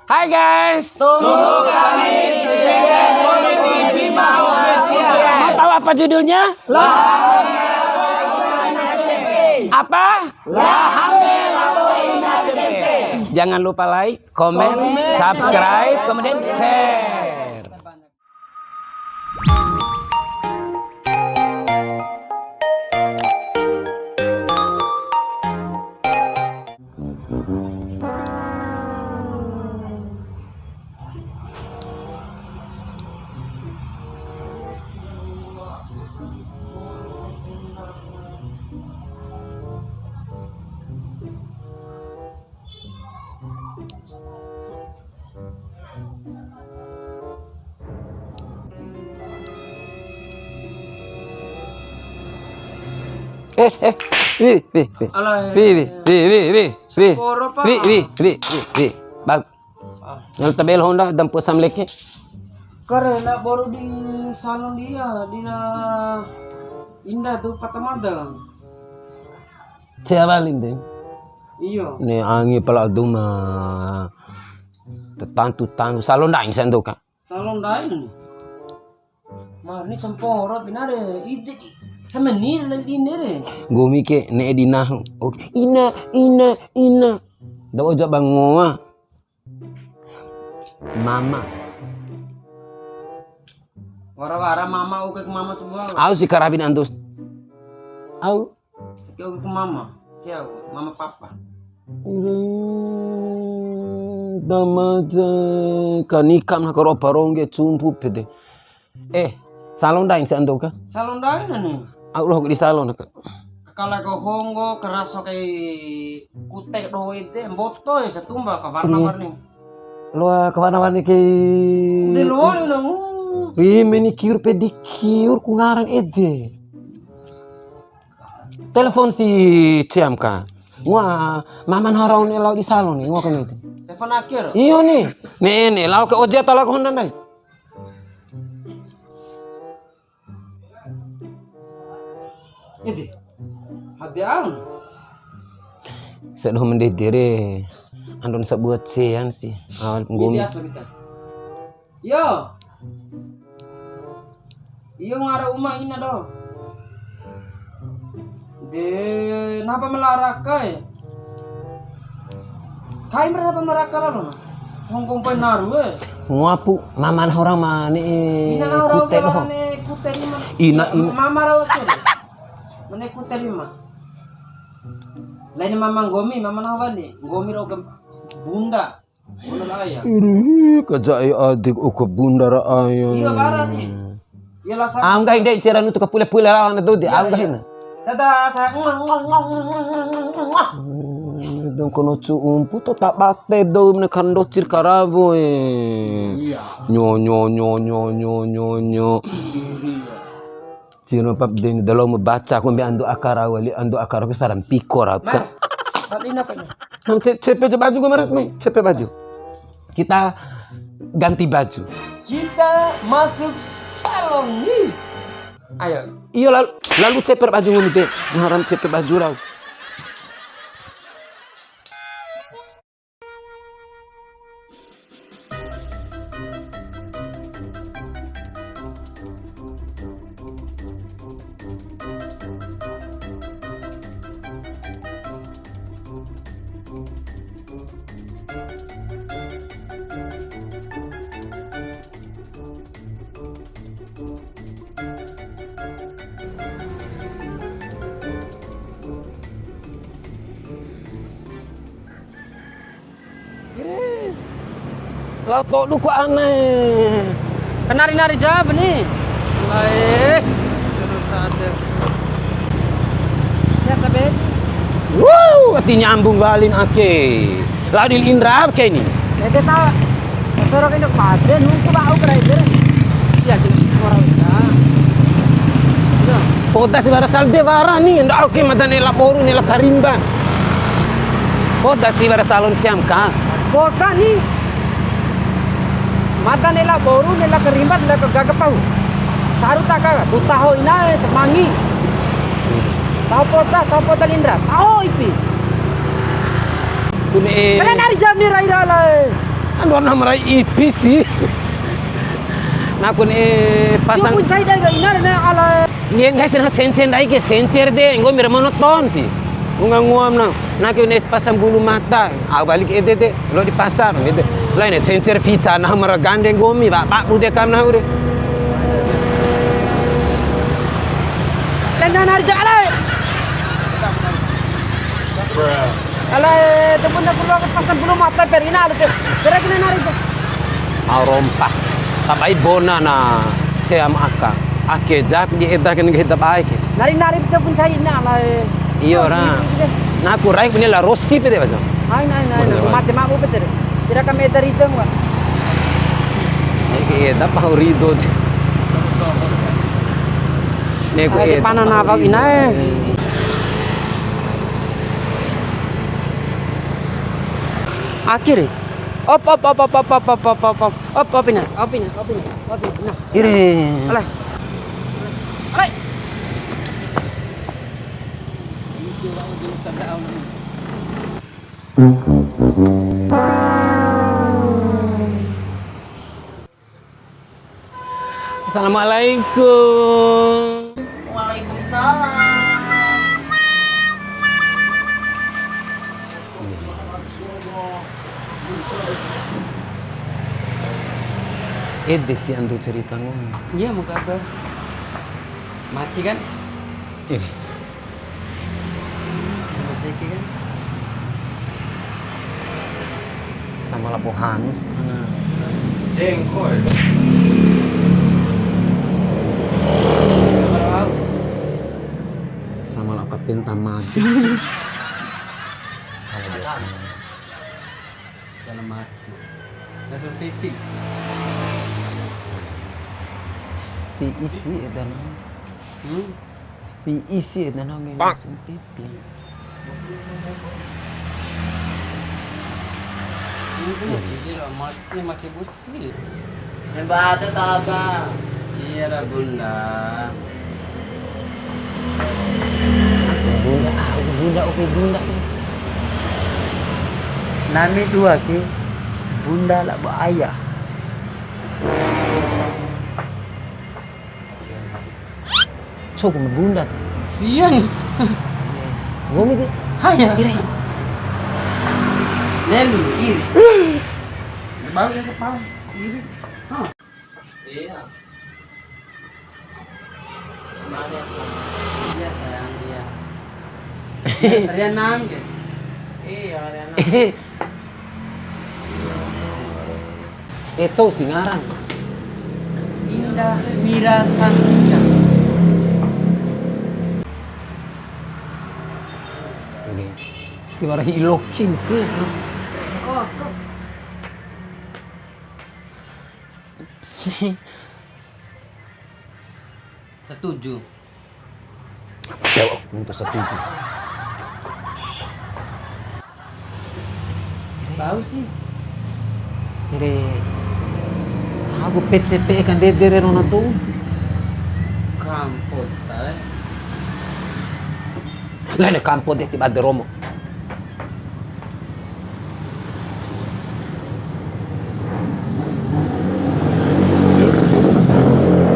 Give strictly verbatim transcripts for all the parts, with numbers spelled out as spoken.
Hai guys. Tunggu kami di channel Komedi Bima Official. Mau tahu apa judulnya? Apa? Jangan lupa like, komen, subscribe, kemudian share. Eh, eh, wi, wi, wi. Alah, wi, wi, wi, wi, wi, wi. Samporo, Pak. Wi, wi, wi, wi, wi. Bang. Ah. Ngal tabel Honda, dampu samleke. Karena baru di salon dia, di na Indah tuh, Patamada. Sia wali nde. Iyo. Ne angi pala duma. Tantu tantu salon dain sandoka. Salon dain. Mar ni samporo bina re, ide semenir lagi dine re. Nggomi ke ne'e di nahu. Oke. Ina, ina, ina. Dau aja bangoa. Mama. Wara-wara mama, oke ke mama sabua. Au si karabin antus. Au. Oke, oke ke mama. Sia, mama papa. Hmm, damaja kanikam na karopa rongge cumpu pede. Eh, salon dain si ando ka? Salon dain ni. Au doho di salon ka. Kala ko honggo karaso kai kute doho ede, mboto ya satumba ka warna-warni. Loa ka warna-warni kai. De loa na. Ih, manicure, pedicure ku ngaran ede. Telepon si Ciam ka. Wah, mama na rau ni lao di salon ni, wah kena itu. Telepon akhir. Iyo ni. Ne'e, ne'e lao ke oje ta lao ke Honda ndai. Ede. Hade aun. Sadoho ma ndede re. Andon sabua cean si. Awal nggomi. Biasa kita. Yo. Iyo, ngara uma ina doho. De, napa ma lao raka e? Kai mara napa ma lao raka lalo na? Hongkong pai naru e. Nguapu, mama na orang ma ne'e. Ina na orang kute doho. Ne'e kute lima. Ina, ina. Mama rau tu. Mane kute lima. Lain mama nggomi, mama na wali. Nggomi rau ke bunda. Ih, kaja'e adik uku bunda ra ayo. Iya, bara ni. Iya, lah, sa- Au nggahi ndai cera nutu kapule-pule lawan tu di, au nggahi na. Dada, sa- Dong kono cu umpu to tabate do mene kandocir karawo e. Iya. Nyo, nyo, nyo. Iya. Ciro pap deni, da loa mu baca, aku ambil ando akara wali, ando akara ke saran piko rap ka. Mai, tapi napa ini? Ham, ce-, cepe aja baju gue meret, mai. Cepe baju. Kita ganti baju. Kita masuk salon nih. Ayo. Iyo, lalu, lalu cepe baju nggomi de. Ngaran cepe baju rau. Eh, lao todu ku anae. Kanari-nari jawab ni. Lae. Terus ada. Ya, tapi. Wuh, ati nyambung walin ake. Lao di Indra ke ni. Ede ta. Soro kene pace nungku bau kere. Iya, jelas suara udah. Iya. Poda si wara salde wara ni, ndak oke mada ne'e la boru ne'e la karimba. Poda si wara salon Ciam ka. Poda ni. Mada ne'e la boru ne'e la karimba ne'e la kagaga pau. Saru taka, tu taho inae, semangi. Taho poda, taho poda Indra. Taho ipi. Kune. Kena nari jam ni rai ralai. Ando na marai ipi si. Nakun e pasang. Yo, pun cai dai ga ina re, ala. Nggih, nggih, sih, cencer dai ke, cencer de, nggomi ra monoton si. Wunga ngoam na. Nakun e pasang bulu mata. Au balik ede de, loa di pasar, ede. Lain e, cencer fica, na mara gande nggomi, ba, ba, bude kam na ude. Lena nari ja, alai. Alai, te bunda kurwa ke pasang bulu mata perina, alai, te. Kira kira nari ja. Au rompa. Tabai bona na ceam aka. Ake jak di eda kan kita baik. Nari-nari te pun cai na, alai. Iyo, ra. Naku rai punya la Rossi pede baca. Hai, nai, nai, nai. Mate mau pede. Kira kami eda ridho, wa. Ake eda pahau ridho. Neku eda pana pahau na, Pak, ridho. Inae. Akhir. Op, op, op, op, op, op, op, op, op, op. Op, op, ina, op, ina, op, ina, op, ina. Nah. Kiri. Alai. Alai. Assalamualaikum. Waalaikumsalam. Ede si antu cerita ngomi. Iya, mau kabar. Maci kan? Ini. Sama labo hanu si. Jengkol. Sama labo kapten tamati. Kalau dia. Dalam hati. Langsung pipi. Pipi si, dan. Hmm? Fi isi eda nau nge langsung pipi. Ini punya sini loh, masih pakai busi. Yang bata taga. Iya lah, Bunda. Bunda, ah, Bunda, oke, Bunda. Nami dua ki, Bunda labo Ayah. Cou ku ma Bunda. Siang. Nggomi de. Haya. Ire. Lelu, iri. Bau yang kepala, iri. Hah. Iya. Semangat, sayang. Iya, sayang, iya. Rian Nam ke? Iya, Rian Nam. Eh, cou si ngaran. Indah Mira Santika. Oke. Tiwara hi ilokin si. Oh, kok. Setuju. Cewek untuk setuju. Bau sih. Ire, aku P C P kan dede re rona tu. Kampot, tai. Lah, ne kampot de tiba de romo.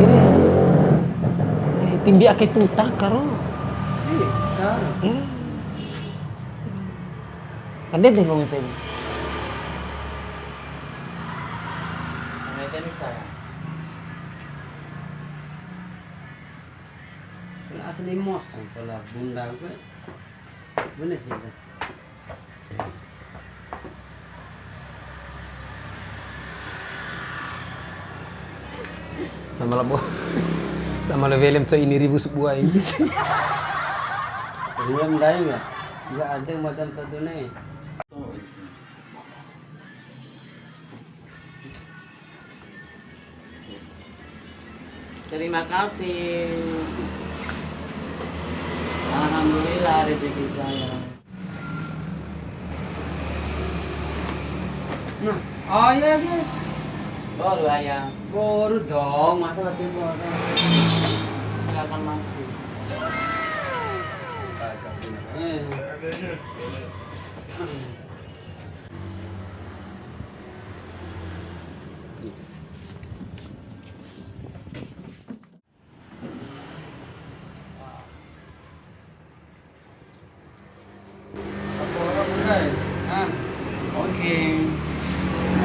Ini, ini timbi ake tuta karo. Iya, karo. Ini. Kan dia tengok itu. Ini saya. Asli mos, kalau bunda gue. Bener sih itu. Sama labo, sama labo film so ini ribu sebuah ini. Belum dah ya. Enggak ada madam tentu nih. Terima kasih. Alhamdulillah rezeki saya. Nah, ayah ke? Baru ayah. Baru dong, masa lebih baru. Silakan masuk. Eh.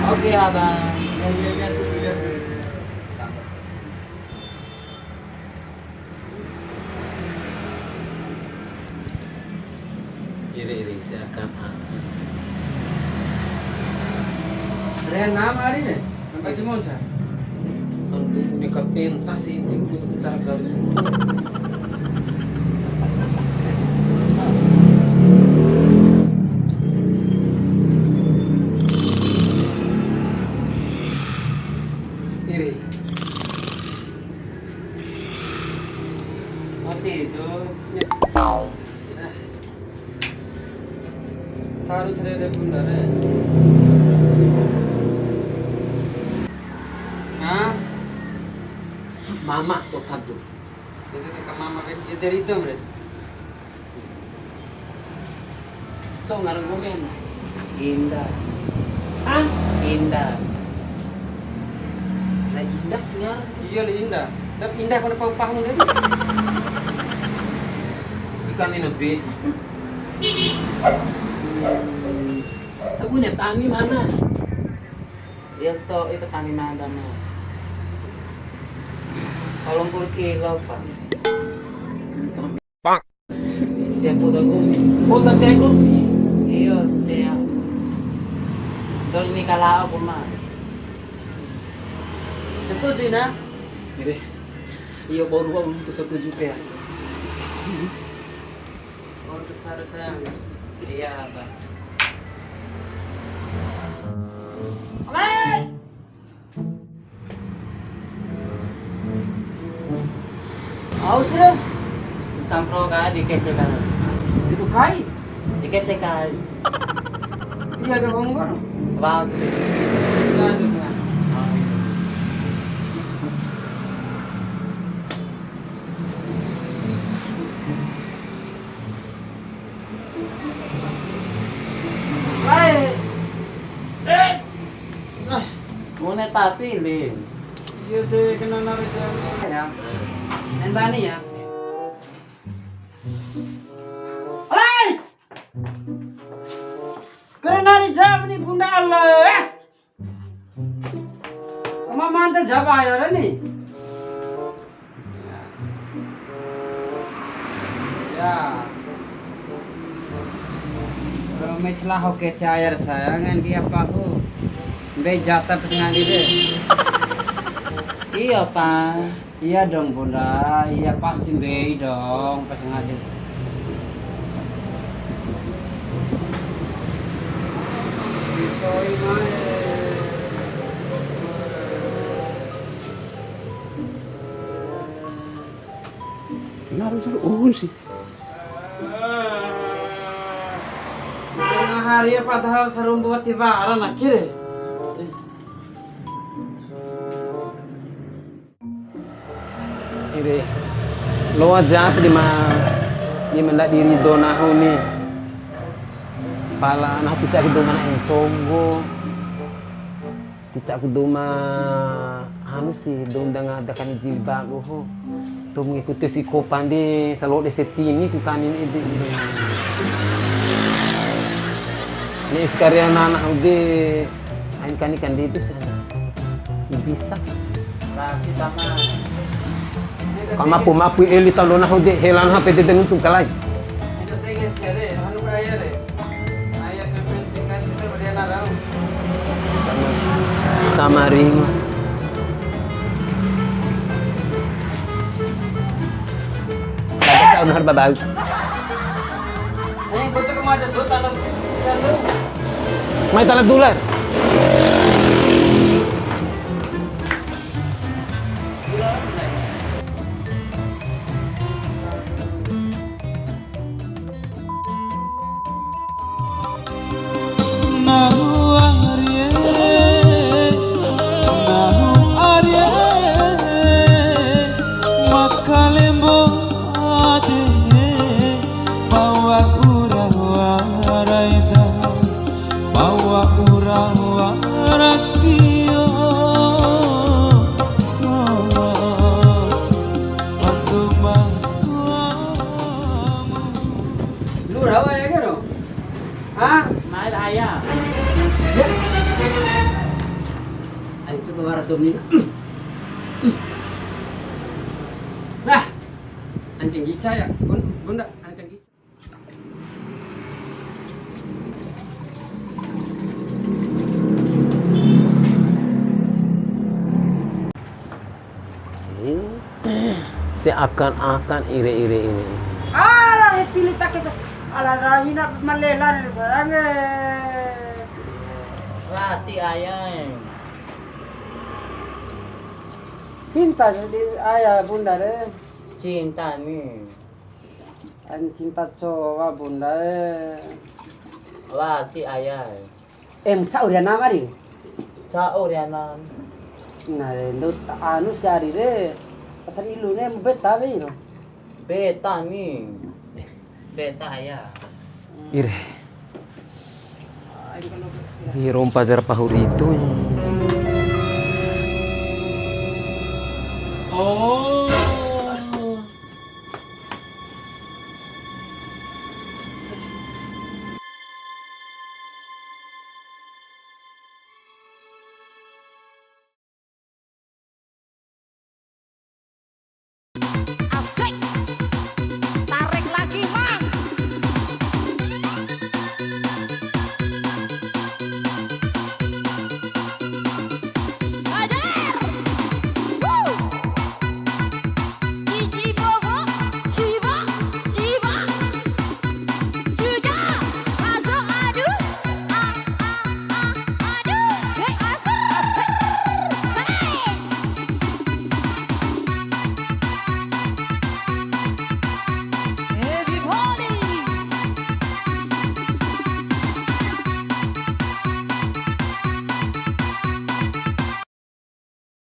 Oke, Abang. Iri-iri, silakan. Ren, nama hari ni? Sampai di Monca. Andu, ini kapentas itu, ini cara kali. Iri. Mati itu. Harus rede bunda re. Hah? Mama, kota tuh. Itu ke mama, ya, dari itu, Bre. Cok, ngarang komen. Indah. Hah? Indah. Lah, Indah sih ngarang. Iya, lah, Indah. Tapi Indah kalau pau-pau deh. Ikan ini lebih. Sabunnya tani mana? Iya, stok itu tani mana, Mas? Kalau ukur kilo, Pak. Siap, udah gue. Udah cek lu. Iya, cek. Dol ini kalau aku mah. Setuju, nah? Jadi, iya, baru gua untuk setuju, ya. Oh, untuk harus sayang. Iya, Bang. Au sih, sampro ka di kece ka. Di bukai? Di kece ka. Iya, ke Hongkong. Wah, iya, itu sana. Hai. Bune papi, Lin. Iya, de, kena narik jam. Ya. Main bani ya. Alai! Kena narik jam ni bunda Allah. Eh! Kama mante jaba ya ni. Ya. Rome selaho kece ayar sayangan dia pahu. Mbe jatah pas ngadi de. Iya, Pak. Iya dong, Bunda. Iya, pasti mbei dong pas ngadi. Naru saru uhun sih. Tengah hari ya, padahal sarumbu wati wara akhir. Ede, loa japu di ma, di ma ndadi rido nahu ni. Pala nahu pica'e dou ma na'e nconggo. Pica'e dou ma anu si, dou ndanga dakani jilbab doho. Dou mengikuti si kopan de salode setini ku kani ede. Ni sekalian anak ude. Ain kani kandede sa. Bisa. Rapi sama. Kamapu mapu eli talo nahu de helan ha pede de nuntu kalai. Itu tege sere, anu kaya re. Aya ke pentingkan kita beriana rau. Sama ring. Kada tahu har babau. Mai tala dula. Nahu arie, nahu arie, makalembo ade, bawa ura waraida, bawa ura waratio. Lu rawa ya, Gero? Hah? Mai dah, ayah. Ya. Domina. Nah, anjing gica ya, Bun-, Bunda, anjing gica. Seakan-akan ire-ire ini. Alah, pili take tu. Alah, rahina malela ni sayang, eh. Wati ayah, eh. Cinta di ayah bunda re. Cinta ni. An cinta cowa bunda e. Wati ayah e. Em, ca'u riana mari. Ca'u riana. Nah, ndo anu si ari re. Pasal ilu ne beta be ro. Beta ni. Beta ayah. Ire. Di rompa jar pahu ritu.